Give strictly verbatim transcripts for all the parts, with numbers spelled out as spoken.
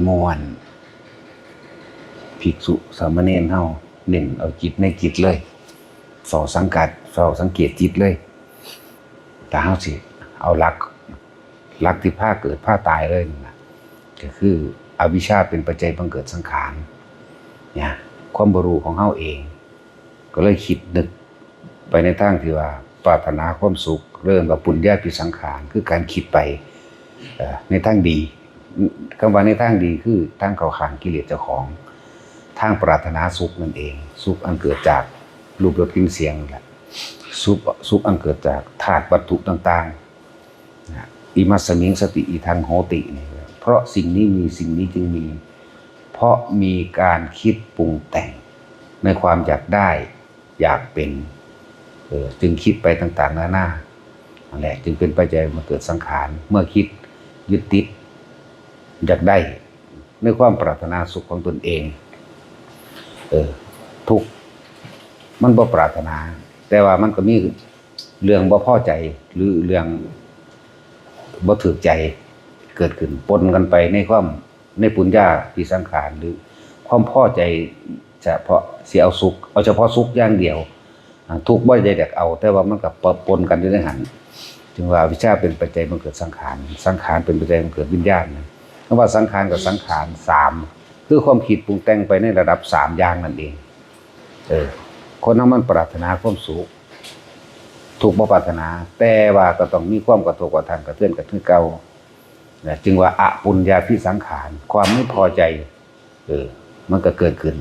ม่วน ภิกษุสามเณรเฮาเน้นเอาจิตในจิตเลย เฝ้าสังกัด เฝ้าสังเกตจิตเลย ถ้าเฮาสิเอาหลัก หลักที่พาเกิดพาตายเลยนั่นน่ะ ก็คืออวิชชาเป็นปัจจัยบังเกิดสังขาร เนี่ย ความบ่รู้ของเฮาเอง ก็เลยคิดนึกไปในทางที่ว่าปรารถนาความสุข เรียกว่าปุญญาภิสังขาร คือการคิดไป เอ่อ ในทางดี คำว่าในทางดีคือทางเข้าข้างกิเลสเจ้าของ ทางปรารถนาสุขนั่นเอง สุขอันเกิดจากรูปรสกลิ่นเสียงนั่นแหละ สุข สุขอันเกิดจากธาตุวัตถุต่างๆ นะ อิมัสสมิงสติอิทังโหติ นี่ เพราะสิ่งนี้มี สิ่งนี้จึงมี เพราะมีการคิดปรุงแต่งในความอยากได้ อยากเป็น เออ จึงคิดไปต่างๆ นานา นั่นแหละ จึงเป็นปัจจัยมาเกิดสังขาร เมื่อคิดยึดติด อยากได้ ในความปรารถนาสุขของตนเอง เออ ทุกข์ มันบ่ปรารถนา แต่ว่ามันก็มีเรื่องบ่พอใจ หรือเรื่องบ่ถูกใจ เกิดขึ้นปนกันไปในความ ในปุญญาภิสังขาร หรือความพอใจเฉพาะ สิเอาสุข เอาเฉพาะสุขอย่างเดียว อ่า ทุกข์บ่ได้อยากเอา แต่ว่ามันก็ปะปนกันอยู่ในหั้น จึงว่าอวิชชาเป็นปัจจัยบังเกิดสังขาร สังขารเป็นปัจจัยบังเกิดวิญญาณนะ คำว่าสังขารกับสังขารสาม คือความคิดปรุงแต่งไปในระดับสามอย่างนั่นเอง เออ คนเฮามันปรารถนาความสุข ทุกข์บ่ปรารถนา แต่ว่าก็ต้องมีความกระทบกระทั่งกระเทือนกันคือเก่า นะ จึงว่าอปุญญาภิสังขาร ความไม่พอใจ เออ มันก็เกิดขึ้น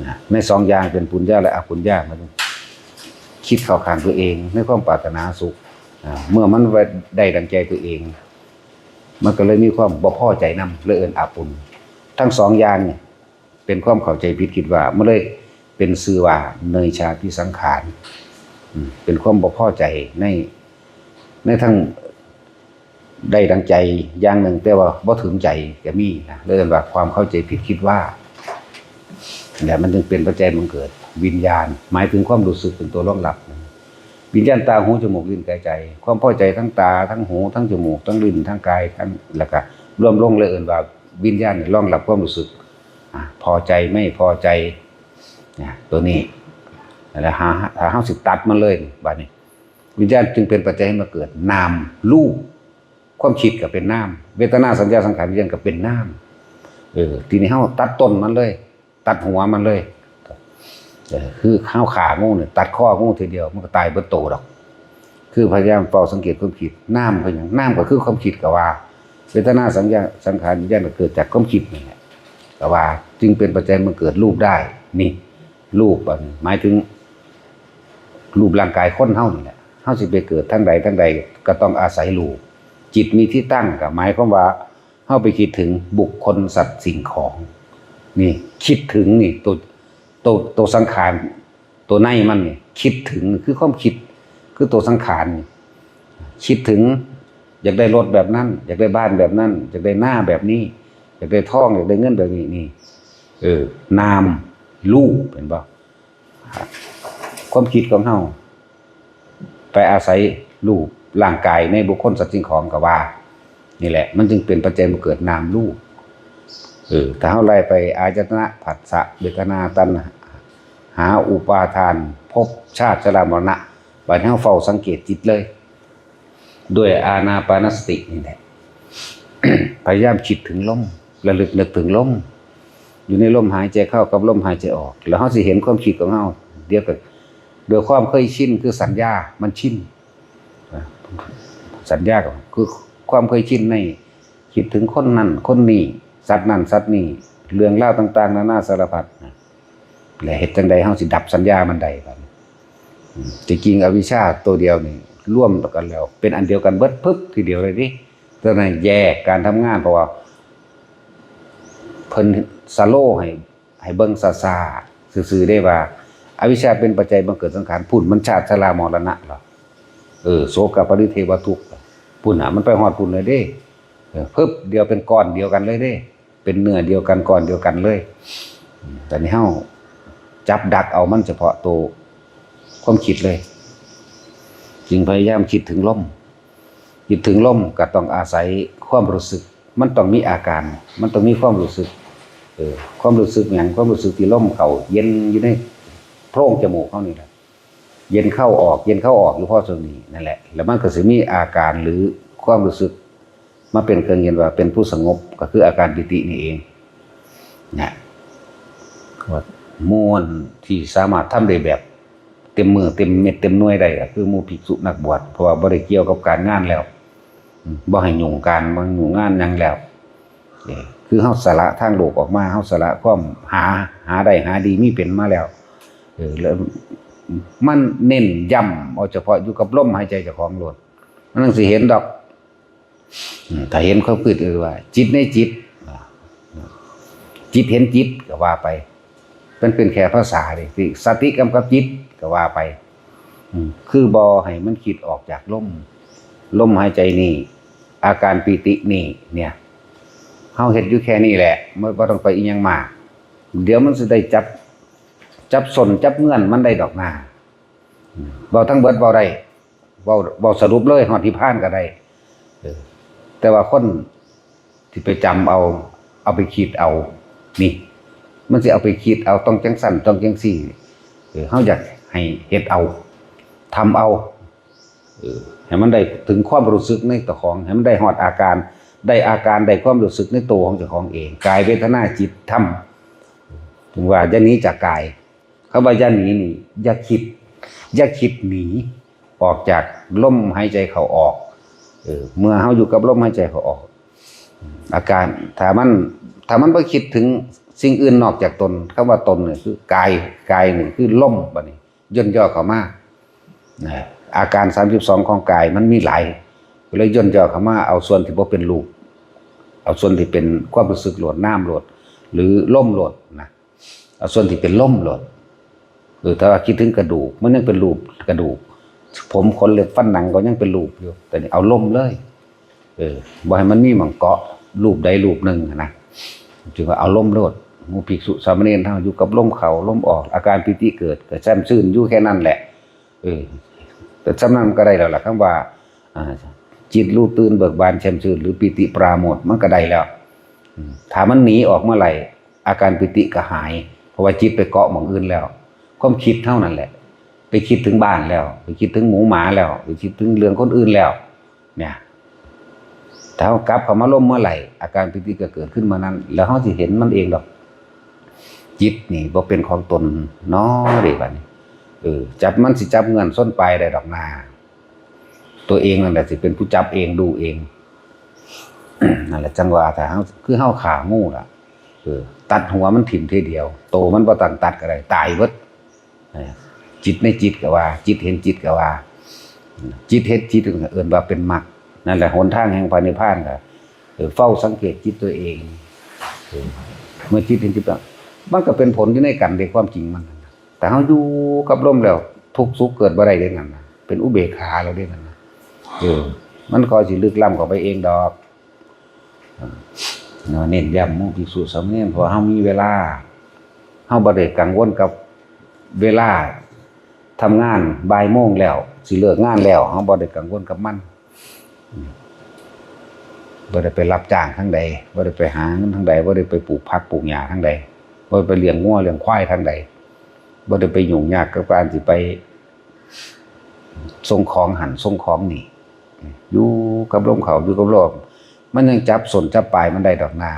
นะ ในสองอย่างเป็นปุญญาและอปุญญา มันคิดเข้าข้างตัวเอง ในความปรารถนาสุข อ่า เมื่อมันได้ดังใจตัวเอง มันก็เลยมีความบ่พอใจนำ เลยเอิ้นอปุญ ทั้งสองอย่างเนี่ย เป็นความเข้าใจผิดคิดว่า มันเลยเป็นชื่อว่าเนยชาภิสังขาร อืม เป็นความบ่พอใจใน ในทั้งได้ดังใจอย่างหนึ่ง แต่ว่าบ่ถึงใจก็มีนะ เลยเอิ้นว่าความเข้าใจผิดคิดว่า และมันจึงเป็นปัจจัยบังเกิดวิญญาณ หมายถึงความรู้สึกเป็นตัวรองรับนะ วิญญาณตา หู จมูก ลิ้น กาย ใจ ความพอใจทั้งตา ทั้งหู ทั้งจมูก ทั้งลิ้น ทั้งกาย ทั้ง แล้วก็รวมลงเลยเอิ้นว่าวิญญาณเนี่ยรองรับความรู้สึก อ่ะ พอใจไม่พอใจ นะ ตัวนี้ แล้วหา ถ้าเฮาสิตัดมันเลยนี่ บัดนี้ วิญญาณจึงเป็นปัจจัยให้มาเกิดนามรูป ความคิดก็เป็นนาม เวทนา สัญญา สังขาร วิญญาณก็เป็นนาม เออ ทีนี้เฮาตัดต้นมันเลย ตัดหัวมันเลย เออ คือเฮาฆ่างูเนี่ย ตัดคองูทีเดียว มันก็ตายเบิดโตดอก คือพยายามเฝ้าสังเกตความคิด นามคือหยัง นามก็คือความคิดก็ว่า เวทนา สัญญา สังขาร วิญญาณก็เกิดจากความคิดนี่แหละ ก็ว่าจึงเป็นปัจจัยมันเกิดรูปได้ นี่ รูปอันหมายถึง รูปร่างกายคนเฮานี่แหละ เฮาสิไปเกิดทางใดทางใดก็ต้องอาศัยรูป จิตมีที่ตั้งก็หมายความว่า เฮาไปคิดถึงบุคคลสัตว์สิ่งของ นี่ คิดถึงนี่ ตัว ตัว ตัวสังขาร ตัวในมันนี่ คิดถึงคือความคิด คือตัวสังขารนี่ คิดถึง อยากได้รถแบบนั้น อยากได้บ้านแบบนั้น อยากได้นาแบบนี้ อยากได้ทอง อยากได้เงินแบบนี้ นี่ เออ นามรูป เห็นบ่ ความคิดของเฮา ไปอาศัยรูปร่างกายในบุคคลสัตว์สิ่งของก็ว่า นี่แหละ มันจึงเป็นปัจจัยมาเกิดนามรูป เออ ถ้าเฮาไล่ไปอายตนะ ผัสสะ เวทนา ตัณหา อุปาทาน ภพ ชาติ ชรามรณะ บัดนี้เฮาเฝ้าสังเกตจิตเลย ด้วยอานาปานสตินี่แหละ พยายามคิดถึงลม ระลึกนึกถึงลม อยู่ในลมหายใจเข้ากับลมหายใจออก แล้วเฮาสิเห็นความคิดของเฮา เดี๋ยวก็ โดยความเคยชิน คือสัญญา มันชิน สัญญาก็คือความเคยชินใน คิดถึงคนนั้นคนนี้ สัตว์นั้นสัตว์นี้ เรื่องราวต่างๆ นานาสารพัดนะ และเฮ็ดจั่งใดเฮาสิดับสัญญามันได้บัดนี้ อืม ที่จริงอวิชชาตัวเดียวนี่รวมกันแล้วเป็นอันเดียวกันเบิดปึ๊บทีเดียวเลยเด้ แต่นั้นแยกการทำงาน เพราะว่าเพิ่นสโลว์ให้ ให้เบิ่งซ่าๆ ซื่อๆ ได้ว่า อวิชชาเป็นปัจจัยบังเกิดสังขาร พุ้นมันชาติชรามรณะเหรอ เออ โสกะปริเทวทุกข์ พุ้นน่ะ มันไปฮอดพุ้นเลยเด้ เออ ปึ๊บเดียวเป็นก้อนเดียวกันเลยเด้ เป็นเนื้อเดียวกัน ก้อนเดียวกันเลย อืม แต่นี่เฮาจับดักเอามันเฉพาะตัวความคิดเลย จึงพยายามคิดถึงลม คิดถึงลมก็ต้องอาศัยความรู้สึก มันต้องมีอาการ มันต้องมีความรู้สึก เออ ความรู้สึกหยัง ความรู้สึกที่ลมเข้าเย็นอยู่ในโพรงจมูกเฮานี่แหละ เย็นเข้าออก เย็นเข้าออกอยู่พอส่ำนี้นั่นแหละ แล้วมันก็สิมีอาการหรือความรู้สึกมาเป็นเครื่องยืนว่าเป็นผู้สงบ ก็คืออาการปีตินี่เองนะ ว่าหมู่ที่สามารถทำได้แบบเต็มมือเต็มเม็ดเต็มหน่วยได้ก็คือหมู่ภิกษุนักบวช เพราะว่าบ่ได้เกี่ยวกับการงานแล้ว อืม บ่ให้ยุ่งการ บ่ให้ยุ่งงานหยังแล้ว เออ คือเฮาสละทางโลกออกมา เฮาสละความหา หาได้หาดีมีเป็นมาแล้ว เออ แล้วมันเน้นย้ำเอาเฉพาะอยู่กับลมหายใจเจ้าของโลด มันจั่งสิเห็นดอก อืม ถ้าเห็นความคิด เออ ว่าจิตในจิต อ่า จิตเห็นจิตก็ว่าไป มันเป็นแค่ภาษาเด้ ที่สติกำกับจิตก็ว่าไป อืม คือบ่ให้มันคิดออกจากลม ลมหายใจนี่ อาการปีตินี่ เนี่ย เฮาเฮ็ดอยู่แค่นี้แหละ มันบ่ต้องไปอิหยังมาก เดี๋ยวมันสิได้จับ จับส้นจับเงื่อนมันได้ดอกนา อืม เว้าทั้งเบิดเว้าได้ เว้า เว้าสรุปเลย ฮอดนิพพานก็ได้ เออ แต่ว่าคนที่ไปจำเอา เอาไปคิดเอา นี่ มันสิเอาไปคิดเอา ต้องจั่งซั้น ต้องจั่งซี้ เออ เฮาอยากให้เฮ็ดเอา ทำเอา เออ ให้มันได้ถึงความรู้สึกในเจ้าของ ให้มันได้ฮอดอาการ ได้อาการ ได้ความรู้สึกในตัวของเจ้าของเอง กาย เวทนา จิต ธรรม ถึงว่าอย่าหนีจากกาย คำว่าอย่าหนีนี่ อย่าคิด อย่าคิดหนีออกจากลมหายใจเข้าออก เออ เมื่อเฮาอยู่กับลมหายใจเข้าออก อาการ ถ้ามัน ถ้ามันบ่คิดถึงสิ่งอื่นนอกจากตน คำว่าตนนี่คือกาย กายนี่คือลม บัดนี้ย่นย่อเข้ามา นะ อาการสามสิบสองของกายมันมีหลาย ก็เลยย่นย่อเข้ามาเอาส่วนที่บ่เป็นรูป เอาส่วนที่เป็นความรู้สึกโลด นามโลด หรือลมโลดนะ เอาส่วนที่เป็นลมโลด เออ ถ้าว่าคิดถึงกระดูก มันยังเป็นรูปกระดูก ผม ขน เล็บ ฟัน หนังก็ยังเป็นรูปอยู่ แต่นี่เอาลมเลย เออ บ่ให้มันมีหม่องเกาะรูปใดรูปหนึ่งหั้นนะ จึงว่าเอาลมโลด หมู่ภิกษุสามเณรเฮาอยู่กับลมเข้าลมออก อาการปีติเกิดก็แช่มชื่นอยู่แค่นั้นแหละ เออ แต่ส่ำนั้นมันก็ได้แล้วล่ะ คำว่า อ่า จิตรู้ตื่นเบิกบานแช่มชื่น หรือปีติปราโมทย์ มันก็ได้แล้ว อืม ถ้ามันหนีออกเมื่อไหร่ อาการปีติก็หาย เพราะว่าจิตไปเกาะหม่องอื่นแล้ว ความคิดเท่านั้นแหละ ไปคิดถึงบ้านแล้ว ไปคิดถึงหมูหมาแล้ว ไปคิดถึงเรื่องคนอื่นแล้ว เนี่ย ถ้าเฮากลับเข้ามาลมเมื่อไหร่ อาการปีติก็เกิดขึ้นเมื่อนั้น แล้วเฮาสิเห็นมันเองดอก จิตนี่บ่เป็นของตนน้อเด้บัดนี้ เออ จับมันสิจับเงื่อนส้นปลายได้ดอกนา ตัวเองนั่นแหละสิเป็นผู้จับเองดูเอง นั่นแหละจั่งว่าถ้าเฮา คือเฮาฆ่างูล่ะ เออ ตัดหัวมันถิ่มทีเดียว โตมันบ่ต้องตัดก็ได้ ตายเบิด เออ จิตในจิตก็ว่า จิตเห็นจิตก็ว่า จิตเห็นจิตก็เอิ้นว่าเป็นมรรค นั่นแหละหนทางแห่งพระนิพพานก็ เออ เฝ้าสังเกตจิตตัวเอง เออ เมื่อจิตเห็นจิตแล้ว มันก็เป็นผลอยู่ในกันเด้ ความจริงมัน แต่เฮาอยู่กับลมแล้ว ทุกข์สุขเกิดบ่ได้เด้นั่นนะ เป็นอุเบกขาแล้วเด้นั่นนะ เออ มันค่อยสิลึกล้ำเข้าไปเองดอก เนาะ เน้นย้ำหมู่ภิกษุสามเณร เพราะว่าเฮามีเวลา เฮาบ่ได้กังวลกับเวลาทำงาน บ่ายโมงแล้ว สิเลิกงานแล้ว เฮาบ่ได้กังวลกับมัน อืม บ่ได้ไปรับจ้างทางใด บ่ได้ไปหาเงินทางใด บ่ได้ไปปลูกผักปลูกหญ้าทางใด บ่ได้ไปเลี้ยงงัวเลี้ยงควายทางใด บ่ได้ไปยุ่งยากกับการสิไปส่งของหั่นส่งของนี่ อยู่กับลมเข้า อยู่กับลม มันยังจับส้นจับปลายมันได้ดอกนา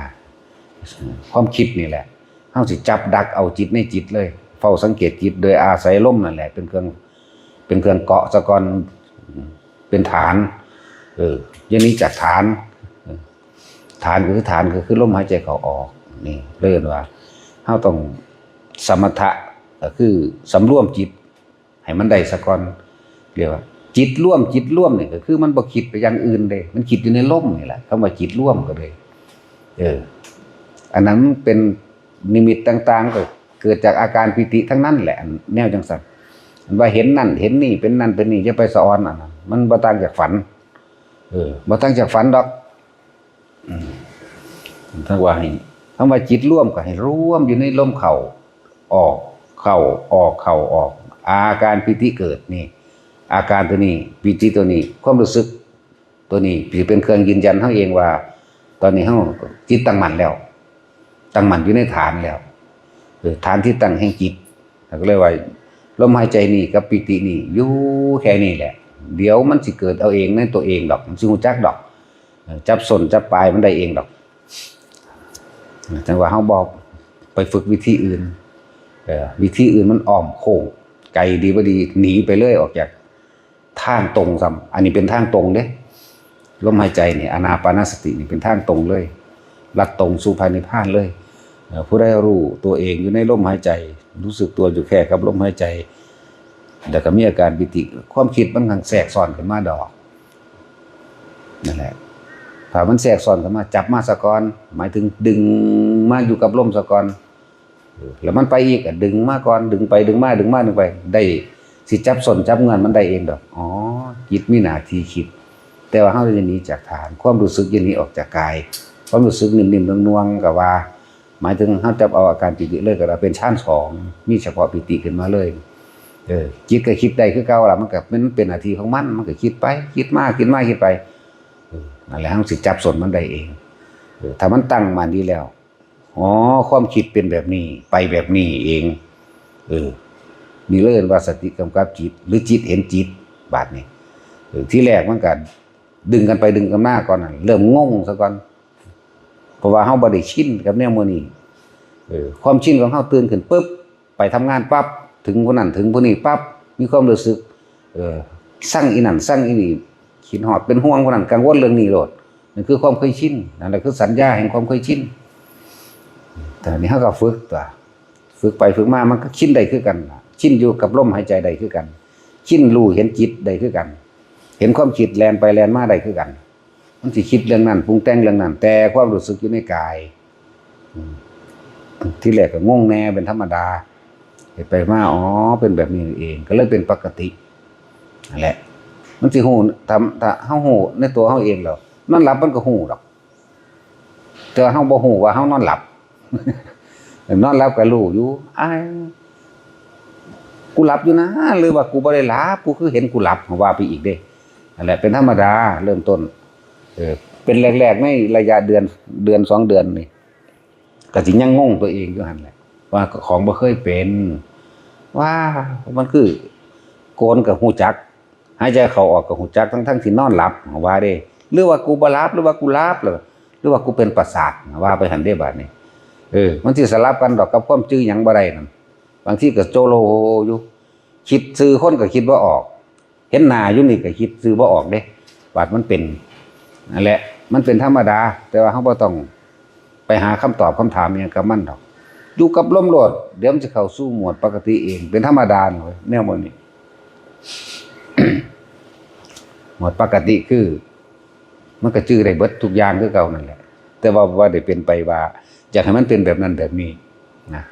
ความคิดนี่แหละ เฮาสิจับดักเอาจิตในจิตเลย เฝ้าสังเกตจิตโดยอาศัยลมนั่นแหละ เป็นเครื่อง เป็นเครื่องเกาะซะก่อน เป็นฐาน เออ อย่างนี้จากฐาน เออ ฐานก็คือฐานก็คือลมหายใจเข้าออก นี่เรียกว่า เฮาต้องสมถะ ก็คือสำรวมจิต ให้มันได้ซะก่อน เรียกว่า จิตรวม จิตรวมนี่ก็คือมันบ่คิดไปอย่างอื่นเด้ มันคิดอยู่ในลมนี่แหละ คำว่าจิตรวมก็เลย เออ อันนั้นมันเป็นนิมิตต่างๆ ก็เกิดจากอาการปีติทั้งนั้นแหละ อันแนวจั่งซั้น อันว่าเห็นนั่นเห็นนี่ เป็นนั่นเป็นนี่ อย่าไปสะออนอันนั้น มันบ่ต่างจากฝัน เออ บ่ต่างจากฝันดอก อืม ถ้าว่าให้ คำว่าจิตรวมก็ให้รวมอยู่ในลมเข้าออก เข้าออก เข้าออก อาการปีติเกิดนี่ อาการตัวนี้ ปีติตัวนี้ ความรู้สึกตัวนี้ สิเป็นเครื่องยืนยันเฮาเองว่า ตอนนี้เฮาจิตตั้งมั่นแล้ว ตั้งมั่นอยู่ในฐานแล้ว เออ ฐานที่ตั้งแห่งจิต แล้วก็เลยว่า ลมหายใจนี่กับปีตินี่อยู่แค่นี้แหละ เดี๋ยวมันสิเกิดเอาเองในตัวเองดอก มันสิฮู้จักดอก เออ จับส้นจับปลายมันได้เองดอก จั่งว่าเฮาบ่ไปฝึกวิธีอื่น เออ วิธีอื่นมันอ้อมโค้ง ไกลดีบ่ดี หนีไปเลยออกจากทางตรงซ้ำ อันนี้เป็นทางตรงเด้ ลมหายใจนี่ อานาปานสตินี่เป็นทางตรงเลย ลัดตรงสู่พระนิพพานเลย เอ่อ ผู้ใดรู้ตัวเองอยู่ในลมหายใจ รู้สึกตัวอยู่แค่กับลมหายใจ แล้วก็มีอาการปีติ ความคิดมันก็แทรกซ้อนขึ้นมาดอก นั่นแหละ ถ้ามันแทรกซ้อนขึ้นมา จับมาซะก่อน หมายถึงดึงมาอยู่กับลมซะก่อน เออ แล้วมันไปอีกอะ ดึงมาก่อน ดึงไปดึงมา ดึงมาดึงไป ได้สิจับส้นจับเงื่อนมันได้เองดอก อ๋อ จิตมีหน้าที่คิด แต่ว่าเฮาจะหนีจากฐาน ความรู้สึกจะหนีออกจากกาย ความรู้สึกนิ่มๆนวลๆก็ว่า หมายถึงเฮาจับเอาอาการปีติเลยก็ได้ เป็นฌานสอง มีเฉพาะปีติขึ้นมาเลย เออ จิตก็คิดได้คือเก่าล่ะ มันก็เป็น เป็นหน้าที่ของมัน มันก็คิดไป คิดมา คิดมา คิดไป เออ นั่นแหละ เฮาสิจับส้นมันได้เอง เออ ถ้ามันตั้งมั่นดีแล้ว อ๋อ ความคิดเป็นแบบนี้ ไปแบบนี้เอง เออ นี่เลยเอิ้นว่าสติกำกับจิต หรือจิตเห็นจิต บาดนี้ เออ ทีแรกมันก็ดึงกันไปดึงกันมาก่อนนั่น เริ่มงงซะก่อน เพราะว่าเฮาบ่ได้ชินกับแนวมื้อนี้ เออ ความชินของเฮาตื่นขึ้นปุ๊บ ไปทำงานปั๊บ ถึงผู้นั้นถึงผู้นี้ปั๊บ มีความรู้สึก เออ สั่งอีนั่นสั่งอีนี่ คิดฮอดเป็นห่วงผู้นั้น กังวลเรื่องนี้โลด นั่นคือความเคยชิน นั่นแหละคือสัญญาแห่งความเคยชิน แต่นี่เฮาก็ฝึกตั๊ว ฝึกไปฝึกมามันก็ชินได้คือกันล่ะ ชินอยู่กับลมหายใจได้คือกัน ชินรู้เห็นจิตได้คือกัน เห็นความคิดแล่นไปแล่นมาได้คือกัน มันสิคิดเรื่องนั้น ปรุงแต่งเรื่องนั้น แต่ความรู้สึกอยู่ในกาย อืม ทีแรกก็งงแน่ เป็นธรรมดา เฮ็ดไปมา อ๋อ เป็นแบบนี้เอง ก็เลยเป็นปกติ นั่นแหละ มันสิฮู้ ถ้า ถ้าเฮาฮู้ในตัวเฮาเองแล้ว นอนหลับมันก็ฮู้ดอก แต่ว่าเฮาบ่ฮู้ว่าเฮานอนหลับ นอนหลับก็รู้อยู่ อ้าย กูหลับอยู่นะ หรือว่ากูบ่ได้หลับ กูคือเห็นกูหลับ ว่าไปอีกเด้ นั่นแหละ เป็นธรรมดา เริ่มต้น เออ เป็นแรกๆ ในระยะเดือน เดือนสองเดือนนี่ ก็สิยังงงตัวเองอยู่หั่นแหละ ว่าของบ่เคยเป็น ว่ามันคือ โกนก็ฮู้จัก หายใจเข้าออกก็ฮู้จัก ทั้งๆ ที่นอนหลับ ว่าเด้ หรือว่ากูบ่หลับ หรือว่ากูหลับ หรือ หรือว่ากูเป็นประสาท ว่าไปหั่นเด้บาดนี้ เออ มันสิสลับกันดอกกับความจื่อหยังบ่ได้นั่น บางทีก็โจโลอยู่ คิดชื่อคนก็คิดบ่ออก เห็นหน้าอยู่นี่ก็คิดชื่อบ่ออกเด้ บาดมันเป็น นั่นแหละ มันเป็นธรรมดา แต่ว่าเฮาบ่ต้องไปหาคำตอบคำถามอิหยังกับมันดอก อยู่กับลมโลด เดี๋ยวมันสิเข้าสู่โหมดปกติเอง เป็นธรรมดาเว้ย แนวหมู่นี้ โหมดปกติคือ มันก็จื่อได้เบิดทุกอย่างคือเก่านั่นแหละ แต่ว่าบ่ได้เป็นไปว่า อยากให้มันเป็นแบบนั้นแบบนี้นะ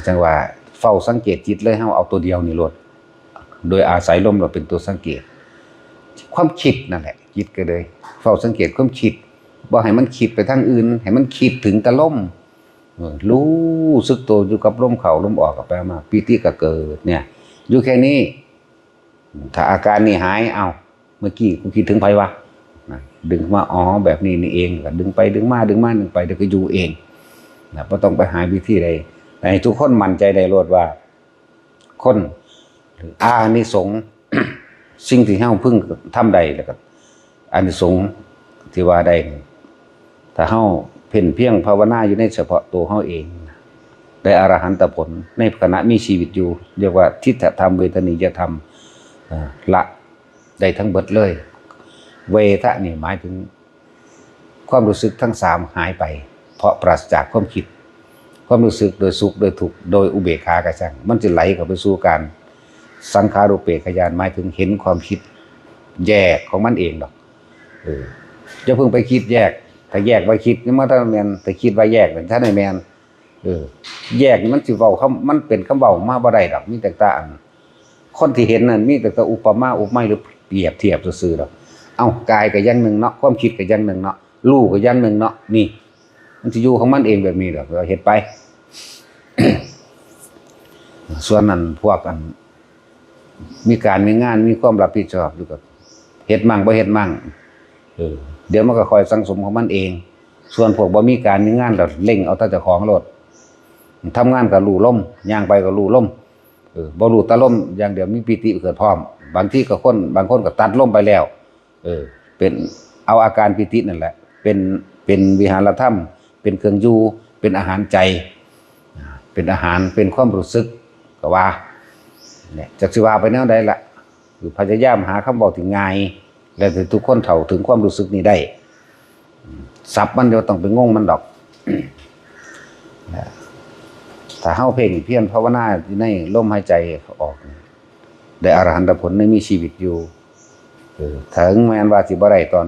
จั่งว่าเฝ้าสังเกตจิตเลย เฮาเอาตัวเดียวนี่โลด โดยอาศัยลมเราเป็นตัวสังเกต ความคิดนั่นแหละ จิตก็เลย เฝ้าสังเกตความคิด บ่ให้มันคิดไปทางอื่น ให้มันคิดถึงแต่ลม เออ รู้สึกตัวอยู่กับลมเข้าลมออก ก็ไปมา ปีติก็เกิดเนี่ย อยู่แค่นี้ ถ้าอาการนี่หาย เอ้า เมื่อกี้กูคิดถึงไผวะ นะ ดึงมา อ๋อ แบบนี้นี่เอง ก็ดึงไปดึงมา ดึงมา ดึงไป เดี๋ยวก็อยู่เอง นะ บ่ต้องไปหาวิธีใด ให้ทุกคนมั่นใจได้โลดว่า คน อานิสงส์ สิ่งที่เฮาพึงทำได้ แล้วก็ อานิสงส์ที่ว่าได้นี่ ถ้าเฮาเพียรเพียงภาวนาอยู่ในเฉพาะตัวเฮาเอง ได้อรหันตผลในขณะมีชีวิตอยู่ เรียกว่าทิฏฐธรรม เวทนียธรรม เอ่อ ละได้ทั้งเบิดเลย เวทะนี่หมายถึง ความรู้สึกทั้งสามหายไป เพราะปราศจากความคิด ความรู้สึกโดยสุขโดยทุกข์โดยอุเบกขาก็ช่าง มันจะไหลเข้าไปสู่การสังขารูปเปกขญาณ หมายถึงเห็นความคิดแยกของมันเองดอก เออ อย่าเพิ่งไปคิดแยก ถ้าแยกว่าคิดนี่มันบ่ทันแม่น ถ้าคิดว่าแยกนี่ทันได้แม่น เออ แยกนี่มันสิเว้าคำ มันเป็นคำเว้ามาบ่ได้ดอก มีแต่ตาอัน คนที่เห็นนั่นมีแต่ตาอุปมาอุปไมยหรือเปรียบเทียบซื่อๆดอก เอ้า กายก็อย่างหนึ่งเนาะ ความคิดก็อย่างหนึ่งเนาะ รู้ก็อย่างหนึ่งเนาะ นี่ มันสิอยู่ของมันเองแบบนี้ดอก เราเฮ็ดไป ส่วนนั้นพวกอัน มีการมีงาน มีความรับผิดชอบอยู่ก็เฮ็ดมั่งบ่เฮ็ดมั่ง เออ เดี๋ยวมันก็ค่อยสั่งสมของมันเอง ส่วนพวกบ่มีการมีงานแล้วเร่งเอาแต่เจ้าของโลด ทำงานก็รู้ลม ย่างไปก็รู้ลม เออ บ่รู้แต่ลมอย่างเดียว มีปีติเกิดพร้อม บางทีก็คน บางคนก็ตัดลมไปแล้ว เออ เป็น เอาอาการปีตินั่นแหละ เป็น เป็นวิหารธรรม เป็นเครื่องอยู่ เป็นอาหารใจ เป็นอาหาร เป็นความรู้สึก ก็ว่า เนี่ย จักสิว่าไปแนวใดละ คือพยายามหาคำเว้าที่ง่าย และให้ทุกคนเข้าถึงความรู้สึกนี้ได้ ศัพท์มันบ่ต้องไปงงมันดอก ถ้าเฮาเพ่งเพียรภาวนาอยู่ในลมหายใจออก ได้อรหันตผลในมีชีวิตอยู่ เออ ถึงแม้นว่าสิบ่ได้ตอน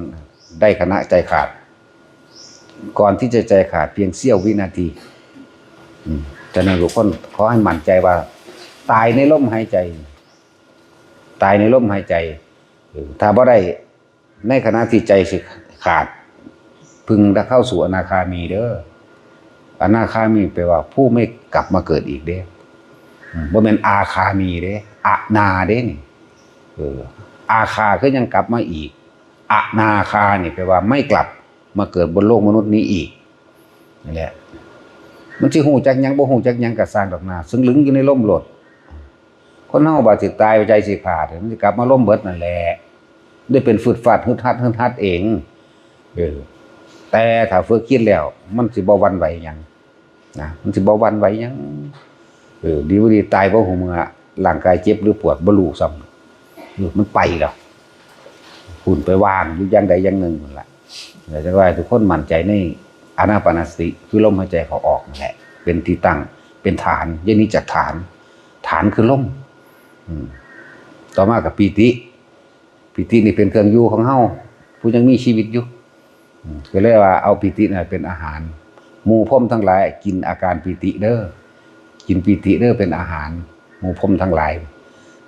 ได้ขณะใจขาด ก่อนที่จะใจขาดเพียงเสี้ยววินาที อืม ฉะนั้นทุกคนขอให้มั่นใจว่า ตายในลมหายใจ ตายในลมหายใจ เออ ถ้าบ่ได้ในขณะที่ใจสิขาด พึงได้เข้าสู่อนาคามีเด้อ อนาคามีแปลว่าผู้ไม่กลับมาเกิดอีกเด้ อืม บ่แม่นอาคามีเด้ อนาเด้นี่ เออ อาคาคือยังกลับมาอีก อนาคานี่แปลว่าไม่กลับมาเกิดบนโลกมนุษย์นี้อีก นั่นแหละ มันสิฮู้จักหยังบ่ฮู้จักหยังก็ซ่างดอกนา ซึ่งลึงอยู่ในลมโลด คนเฮาบาดสิตายใจสิขาด มันสิกลับมาลมเบิดนั่นแหละ ได้เป็นฟืดฟาดฮึดฮัดฮึดฮัดเอง เออ แต่ถ้าฝึกคิดแล้ว มันสิบ่หวั่นไหวหยัง นะ มันสิบ่หวั่นไหวหยัง เออ ดีบ่ดีตายบ่ฮู้เมื่อ ร่างกายเจ็บหรือปวดบ่รู้ซ้ำ เออ มันไปแล้ว คุณไปวางอยู่อย่างใดอย่างหนึ่งนั่นแหละ แต่จะว่าทุกคนมั่นใจในอานาปานสติ คือลมหายใจเข้าออกนั่นแหละ เป็นที่ตั้ง เป็นฐาน ยนิจจฐาน ฐานคือลม อืม ต่อมากับปีติ ปีตินี่เป็นเครื่องอยู่ของเฮา ผู้ยังมีชีวิตอยู่ อืม ก็เลยว่าเอาปีติน่ะเป็นอาหาร หมู่พรหมทั้งหลายกินอาการปีติเด้อ กินปีติเด้อเป็นอาหาร หมู่พรหมทั้งหลาย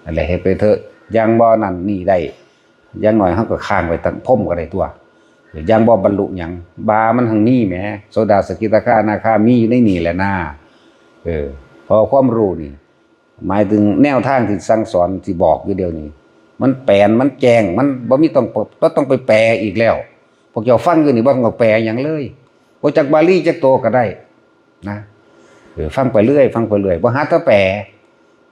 นั่นแหละ เฮ็ดไปเถอะ ยังบ่นั่นนี่ได้ อย่างน้อยเฮาก็ค้างไว้ตั้งพรหมก็ได้ตัว ยังบ่บรรลุหยัง บามันหังมีแหม โสดาสกิทาคาอนาคามีอยู่ในนี่แหละนะ เออ เพราะความรู้นี่ หมายถึงแนวทางที่สั่งสอนที่บอกอยู่เดี๋ยวนี้ มันแปลน มันแจ้ง มันบ่มีต้อง บ่ต้องไปแปลอีกแล้ว พวกเจ้าฟังอยู่นี่บ่ต้องแปลหยังเลย บ่จักบาลีจักโตก็ได้นะ เออ ฟังไปเรื่อย ฟังไปเรื่อย บ่หาแต่แปล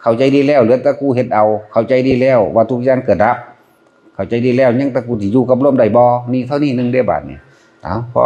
เข้าใจดีแล้ว เหลือแต่กูเฮ็ดเอา เข้าใจดีแล้ว ว่าทุกอย่างเกิดดับ เข้าใจดีแล้ว ยังแต่กูสิอยู่กับลมได้บ่ นี่เท่านี้หนึ่งเด้บาดนี้ เอา พอ